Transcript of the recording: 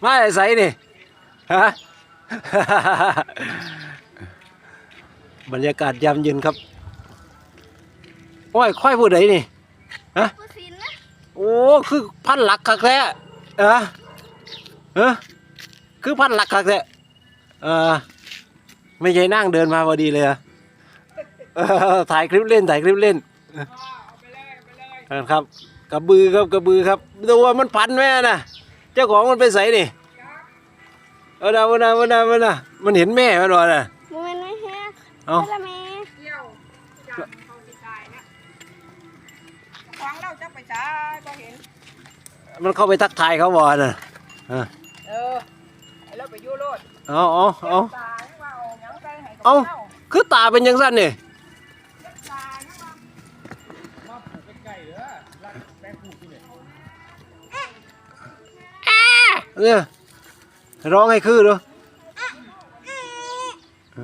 ມາແຕ່ໃສນີ້? ຮະ? ບັນຍາກາດຍາມເຢັນຄັບ. ໂອ້ຍ ຄວາຍຜູ້ໃດນີ້? ຮະ? ຜູ້ສິນນະ. ໂອ້ ຄືພັນຫຼັກຄັກແທ້. ຮະ? ຮະ? ຄືພັນຫຼັກຄັກແທ້. ເອີ ແມ່ໃຫຍ່ນາງເດີນມາພໍດີເລີຍ. ເອີ ຖ່າຍຄລິບເລ່ນ ຖ່າຍຄລິບເລ່ນ. ເອີ ນັ້ນຄັບ ກະບືຄັບ ກະບືຄັບ. ແຕ່ວ່າມັນພັນແມ່ນະ ເຈົ້າຂອງມັນໄປໃສນີ້? ເອີ ນະ ເບິ່ງນະ ເບິ່ງນະ ເບິ່ງນະ ມັນເຫັນແມ່ມັນບໍ່ນະ? ບໍ່ແມ່ນແມ່ແຮະ. ເອົ້າ ຄົນລະແມ່. ຂອງລາວຈັກໄປໃສ ບໍ່ເຫັນ. ມັນເຂົ້າໄປທັກທາຍເຂົາບໍ່ນະ? ເອີ ເອີ ໃຫ້ລາວໄປຢູ່ໂລດ. ເອົາ ເອົາ ເອົາ ເອົາ ເອົາ ຄືຕາເປັນຈັ່ງຊັ້ນນີ້? ເອີ ຮ້ອງໃຫ້ຄືດູ. ເອີ